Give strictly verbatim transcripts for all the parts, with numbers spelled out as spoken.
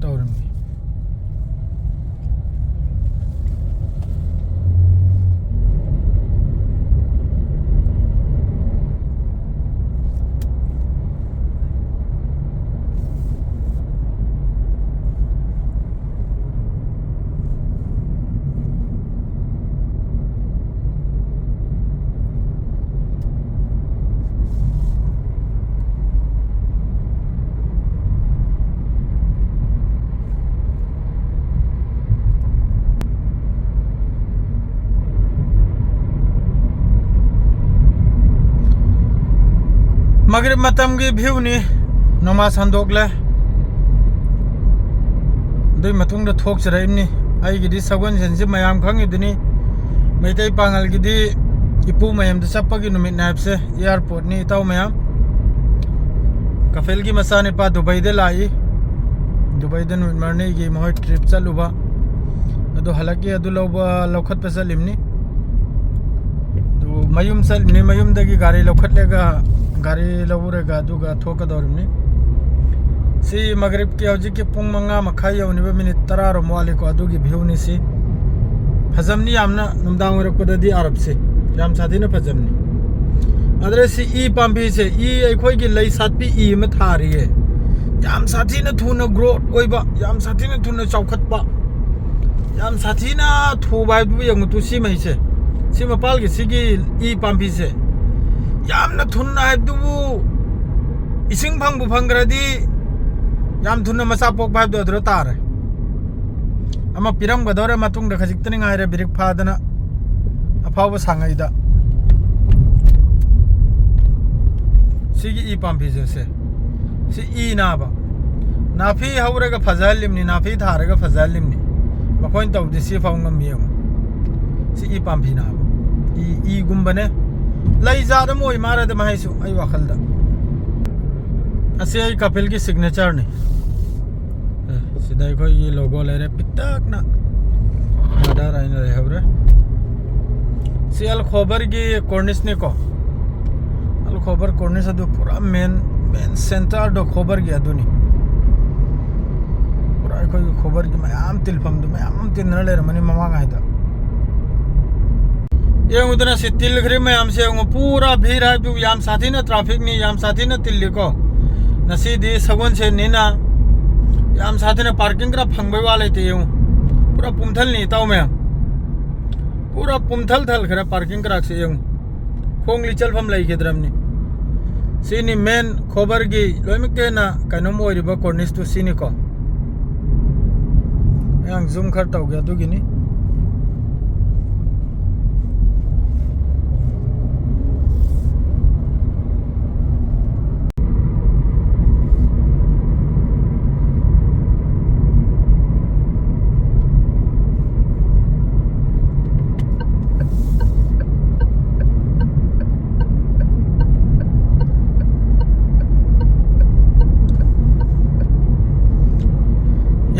ꯇꯧꯔꯝꯃꯤ꯫ ꯃꯒꯔꯤꯕ ꯃꯇꯝꯒꯤ ꯚ꯭ꯌꯨꯅꯤ꯫ ꯅꯃꯥꯖ ꯍꯟꯗꯣꯛꯂꯦ꯫ ꯑꯗꯨꯒꯤ ꯃꯇꯨꯡꯗ ꯊꯣꯛꯆꯔꯛꯏꯕꯅꯤ꯫ ꯑꯩꯒꯤꯗꯤ ꯁꯒꯣꯜꯁꯦꯟꯁꯤ ꯃꯌꯥꯝ ꯈꯪꯉꯤꯗꯨꯅꯤ꯫ ꯃꯩꯇꯩ ꯄꯥꯉꯜꯒꯤꯗꯤ ꯏꯄꯨ ꯃꯌꯨꯝꯗ ꯆꯠꯄꯒꯤ ꯅꯨꯃꯤꯠꯅꯤ ꯍꯥꯏꯕꯁꯦ꯫ ꯑꯦꯌꯥꯔꯄꯣꯔꯠꯅꯤ, ꯏꯇꯥꯎ ꯃꯌꯥꯝ꯫ ꯀꯐꯤꯜꯒꯤ ꯃꯆꯥꯅꯤꯄꯥ ꯗꯨꯕꯩꯗ ꯂꯥꯛꯏ꯫ ꯗꯨꯕꯩꯗ ꯅꯨꯃꯤꯠ ꯃꯔꯤꯅꯤꯒꯤ ꯃꯈꯣꯏ ꯇ꯭ꯔꯤꯞ ꯆꯠꯂꯨꯕ꯫ ꯑꯗꯨ ꯍꯜꯂꯛꯀꯤ ꯑꯗꯨ ꯂꯧꯕ, ꯂꯧꯈꯠꯄ ꯆꯠꯂꯤꯕꯅꯤ꯫ ꯑꯗꯨ ꯃꯌꯨꯝ ꯆꯠꯂꯤꯕꯅꯤ꯫ ꯃꯌꯨꯝꯗꯒꯤ ꯒꯥꯔꯤ ꯂꯧꯈꯠꯂꯒ, ꯒꯥꯔꯤ ꯂꯧꯔꯒ ꯑꯗꯨꯒ ꯊꯣꯛꯀꯗꯧꯔꯤꯕꯅꯤ꯫ ꯁꯤ ꯃꯒꯔꯤꯕꯀꯤ ꯍꯧꯖꯤꯛꯀꯤ ꯄꯨꯡ ꯃꯉꯥ ꯃꯈꯥꯏ ꯌꯧꯅꯤꯕ, ꯃꯤꯅꯤꯠ ꯇꯔꯥꯔꯣꯝ ꯋꯥꯠꯂꯤꯀꯣ꯫ ꯑꯗꯨꯒꯤ ꯚ꯭ꯌꯨꯅꯤ ꯁꯤ꯫ ꯐꯖꯕꯅꯤ ꯌꯥꯝꯅ, ꯅꯨꯡꯗꯥꯡ ꯑꯣꯏꯔꯛꯄꯗꯗꯤ ꯑꯔꯕꯁꯦ ꯌꯥꯝ ꯁꯥꯊꯤꯅ ꯐꯖꯕꯅꯤ꯫ ꯑꯗꯨꯗ ꯁꯤ ꯏ ꯄꯥꯝꯕꯤꯁꯦ, ꯏ, ꯑꯩꯈꯣꯏꯒꯤ ꯂꯩ ꯁꯥꯠꯄꯤ ꯏ ꯑꯃ ꯊꯥꯔꯤꯌꯦ꯫ ꯌꯥꯝ ꯁꯥꯊꯤꯅ ꯊꯨꯅ ꯒ꯭ꯔꯣꯠ ꯑꯣꯏꯕ, ꯌꯥꯝ ꯁꯥꯊꯤꯅ ꯊꯨꯅ ꯆꯥꯎꯈꯠꯄ, ꯌꯥꯝ ꯁꯥꯊꯤꯅ ꯊꯨꯕ ꯍꯥꯏꯕꯗꯨꯕꯨ ꯌꯦꯡꯉꯨ ꯇꯨ, ꯁꯤ ꯃꯩꯁꯦ, ꯁꯤ ꯃꯄꯥꯜꯒꯤ ꯁꯤꯒꯤ ꯏ ꯄꯥꯝꯕꯤꯁꯦ ꯌꯥꯝꯅ ꯊꯨꯅ ꯍꯥꯏꯕꯗꯨꯕꯨ, ꯏꯁꯤꯡ ꯐꯪꯕꯨ ꯐꯪꯈ꯭ꯔꯗꯤ ꯌꯥꯝ ꯊꯨꯅ ꯃꯆꯥ ꯄꯣꯛꯄ ꯍꯥꯏꯕꯗꯣ ꯑꯗꯨꯗ ꯇꯥꯔꯦ꯫ ꯑꯃ ꯄꯤꯔꯝꯒꯗꯧꯔꯦ, ꯃꯇꯨꯡꯗ ꯈꯖꯤꯛꯇꯅꯤ ꯉꯥꯏꯔꯦ ꯕ꯭ꯔꯦꯛ ꯐꯥꯗꯅ ꯑꯐꯥꯎꯕ ꯁꯥꯡꯉꯩꯗ꯫ ꯁꯤꯒꯤ ꯏ ꯄꯥꯝꯕꯤꯁꯦ, ꯁꯦ, ꯁꯤ ꯏ ꯅꯥꯕ꯫ ꯅꯥꯄꯤ ꯍꯧꯔꯒ ꯐꯖꯍꯜꯂꯤꯕꯅꯤ, ꯅꯥꯄꯤ ꯊꯥꯔꯒ ꯐꯖꯍꯜꯂꯤꯕꯅꯤ꯫ ꯃꯈꯣꯏꯅ ꯇꯧꯕꯗꯤ ꯁꯤ ꯐꯥꯎ ꯉꯝꯃꯤ ꯌꯦꯡꯉꯨ꯫ ꯁꯤ ꯏ ꯄꯥꯝꯕꯤ ꯅꯥꯕ꯫ ꯏ, ꯏꯒꯨꯝꯕꯅꯦ꯫ ꯂꯩ ꯖꯥꯠ ꯑꯃ ꯑꯣꯏ ꯃꯥꯜꯂꯦꯗ ꯃꯍꯩꯁꯨ, ꯑꯩ ꯋꯥꯈꯜꯗ꯫ ꯑꯁꯤ ꯑꯩ ꯀꯄꯤꯜꯒꯤ ꯁꯤꯒꯅꯦꯆꯔꯅꯤ꯫ ꯑꯦ, ꯁꯤꯗ ꯑꯩꯈꯣꯏꯒꯤ ꯂꯣꯒꯣ ꯂꯩꯔꯦ, ꯄꯤꯛꯇꯛꯅ ꯃꯥꯗꯔ ꯍꯥꯏꯅ ꯂꯩꯍꯧꯔꯦ꯫ ꯁꯤ ꯑꯜ ꯈꯣꯕꯔꯒꯤ ꯀꯣꯔꯅꯤꯁꯅꯤꯀꯣ꯫ ꯑꯜ ꯈꯣꯕꯔ ꯀꯣꯔꯅꯤꯁ ꯑꯗꯨ ꯄꯨꯔꯥ ꯃꯦꯟ, ꯃꯦꯟ ꯁꯦꯟꯇꯔꯗꯣ ꯈꯣꯕꯔꯒꯤ ꯑꯗꯨꯅꯤ꯫ ꯑꯩꯈꯣꯏꯒꯤ ꯈꯣꯕꯔꯒꯤ ꯃꯌꯥꯝ ꯇꯤꯜꯐꯝꯗꯨ ꯃꯌꯥꯝ ꯑꯃ ꯇꯤꯟꯅꯔ ꯂꯩꯔꯝꯃꯅꯤ ꯃꯃꯥꯡꯉꯩꯗ꯫ ꯌꯦꯡꯉꯨꯗꯅ ꯁꯤ ꯇꯤꯜꯈ꯭ꯔꯦ ꯃꯌꯥꯝꯁꯦ ꯌꯦꯡꯉꯨ, ꯄꯨꯔꯥ ꯚꯤꯔ ꯍꯥꯏꯕꯗꯨ ꯌꯥꯝ ꯁꯥꯊꯤꯅ trafficꯅꯤ, ꯌꯥꯝ ꯁꯥꯊꯤꯅ ꯇꯤꯜꯂꯤꯀꯣ꯫ ꯉꯁꯤꯗꯤ ꯁꯒꯣꯜꯁꯦꯟꯅꯤꯅ ꯌꯥꯝ ꯁꯥꯊꯤꯅ parking ꯈꯔ ꯐꯪꯕꯩ ꯋꯥ ꯂꯩꯇꯦ ꯌꯦꯡꯉꯨ꯫ ꯄꯨꯔꯥ ꯄꯨꯝꯊꯜꯅꯤ ꯏꯇꯥꯎ ꯃꯌꯥꯝ, ꯄꯨꯔꯥ ꯄꯨꯝꯊꯜ ꯊꯜꯈ꯭ꯔꯦ parking ꯈꯔꯁꯦ ꯌꯦꯡꯉꯨ꯫ ꯈꯣꯡꯂꯤ ꯆꯠꯐꯝ ꯂꯩꯈꯤꯗ꯭ꯔꯕꯅꯤ꯫ ꯁꯤꯅꯤ main ꯈꯣꯕꯔꯒꯤ ꯂꯣꯏꯅꯃꯛꯇ ꯍꯦꯟꯅ ꯀꯩꯅꯣꯝ ꯑꯣꯏꯔꯤꯕ cornicheꯇꯨ ꯁꯤꯅꯤꯀꯣ꯫ ꯑꯉꯥꯡ zoom ꯈꯔ ꯇꯧꯒꯦ ꯑꯗꯨꯒꯤꯅꯤ꯫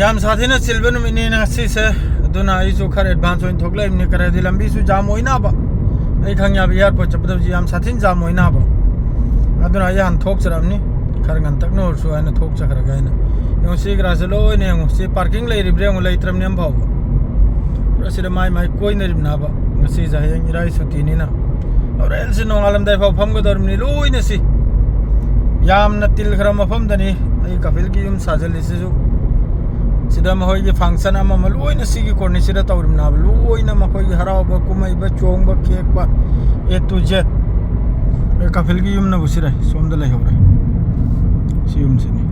ꯌꯥꯝ ꯁꯥꯊꯤꯅ ꯆꯤꯟꯕ ꯅꯨꯃꯤꯠꯅꯤꯅ ꯉꯁꯤꯁꯦ꯫ ꯑꯗꯨꯅ ꯑꯩꯁꯨ ꯈꯔ advance ꯑꯣꯏꯅ ꯊꯣꯛꯂꯛꯏꯕꯅꯤ꯫ ꯀꯔꯤꯗꯤ ꯂꯝꯕꯤꯁꯨ jam ꯑꯣꯏꯅꯕ, ꯑꯩ ꯈꯪꯉꯦꯕ, airport ꯆꯠꯄꯗ ꯍꯧꯖꯤꯛ ꯌꯥꯝ ꯁꯥꯊꯤꯅ jam ꯑꯣꯏꯅꯕ꯫ ꯑꯗꯨꯅ ꯑꯩ ꯍꯥꯟꯅ ꯊꯣꯛꯆꯔꯝꯅꯤ, ꯈꯔ ꯉꯟꯇꯛꯅ ꯑꯣꯏꯔꯁꯨ ꯍꯥꯏꯅ ꯊꯣꯛꯆꯈ꯭ꯔꯒꯦ ꯍꯥꯏꯅ꯫ ꯌꯦꯡꯉꯨ, ꯁꯤ ꯈꯔꯁꯦ ꯂꯣꯏꯅ ꯌꯦꯡꯉꯨ, ꯁꯤ parking ꯂꯩꯔꯤꯕ꯭ꯔꯥ ꯌꯦꯡꯉꯨ, ꯂꯩꯇ꯭ꯔꯕꯅꯤ ꯑꯃꯐꯥꯎꯕ꯫ ꯄꯨꯔꯥ ꯁꯤꯗ ꯃꯥꯏ ꯃꯥꯏ ꯀꯣꯏꯅꯔꯤꯕꯅꯦꯕ ꯉꯁꯤꯁꯦ, ꯍꯌꯦꯡ ꯏꯔꯥꯏ ꯁꯨꯇꯤꯅꯤꯅ꯫ ꯍꯣꯔꯦꯟꯁꯤ ꯅꯣꯡꯉꯥꯜꯂꯝꯗꯥꯏ ꯐꯥꯎ ꯐꯝꯒꯗꯧꯔꯤꯕꯅꯤ ꯂꯣꯏꯅ ꯁꯤ꯫ ꯌꯥꯝꯅ ꯇꯤꯜꯈ꯭ꯔ ꯃꯐꯝꯗꯅꯤ ꯑꯩ ꯀꯐꯤꯜꯒꯤ ꯌꯨꯝ ꯁꯥꯖꯤꯜꯂꯤꯁꯤꯁꯨ꯫ ꯁꯤꯗ ꯃꯈꯣꯏꯒꯤ function ꯑꯃ ꯑꯃ ꯂꯣꯏꯅ ꯁꯤꯒꯤ cornicheꯁꯤꯗ ꯇꯧꯔꯤꯕꯅꯦꯕ꯫ ꯂꯣꯏꯅ ꯃꯈꯣꯏꯒꯤ ꯍꯔꯥꯎꯕ, ꯀꯨꯝꯍꯩꯕ, ꯆꯣꯡꯕ, ꯈꯦꯛꯄ, A to Z꯫ ꯑꯦ, ꯀꯐꯤꯜꯒꯤ ꯌꯨꯝꯅꯕꯨ ꯁꯤꯔꯦ, ꯁꯣꯝꯗ ꯂꯩꯍꯧꯔꯦ꯫ ꯁꯤ ꯌꯨꯝꯁꯤꯅꯤ꯫